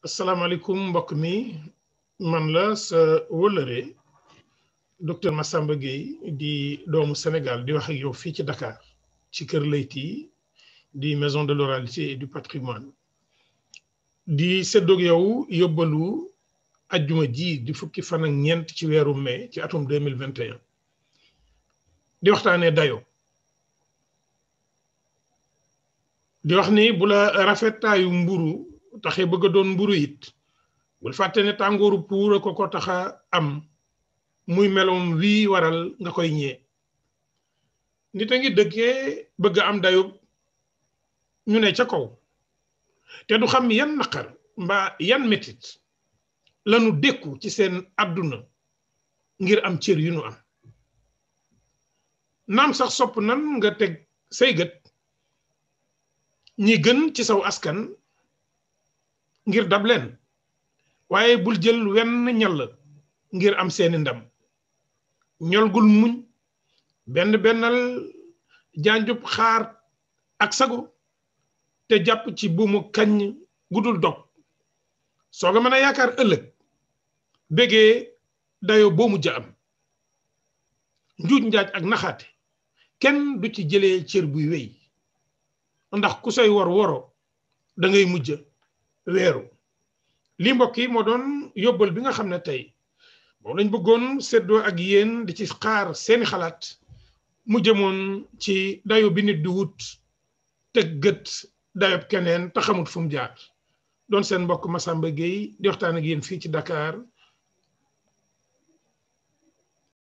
asalaamaaleykum mbokk mi man la sa wëllëre docteur Massamba Gueye di doomu Sénégal di wax ak yow fii ci Dakar ci Kër Leyti di maison de l'oralité et du patrimoine di séddoog yow yóbbalu ajjuma ji di fukki fan ak ñeent ci weeru mai ci atum 2021 di waxtaanee dayo di wax ni bu la rafetaayu mburu taxé bëgg doon mburu it bul fàtte ne tàngooru puura ko taxa am muy melom wii waral nga koy ñee nit a ngi dëkkee bëgg am dayu ñu ne ca kaw te du xam yan naqar mbaa yan metit lanu dékku ci seen àdduna ngir am cër yu nu am naam sax sopp nan nga teg say gët ñi gën ci saw askan ngir dab leen waaye bul jël wenn ñal ngir am seeni ndam ñolgul muñ benn bennal janjub xaar ak sago te jàpp ci buumu kañ gudul dog sooga mën a yaakaar ëllëg bégee dayo boo mujj am njuuj njaaj ak naxaate kenn du ci jëlee cër buy wéy ndax ku say woro da ngay mujj weeru lii mbokk yi moo doon yóbbal bi nga xam ne tey moom lañ bëggoon seddoo ak yéen di ci xaar seeni xalaat mu jëmoon ci dayo bi nit di wut teg gët dayob keneen te xamut fu mu jaar doon seen mbokk Massamba Gueye di waxtaan ak yéen fii ci Dakar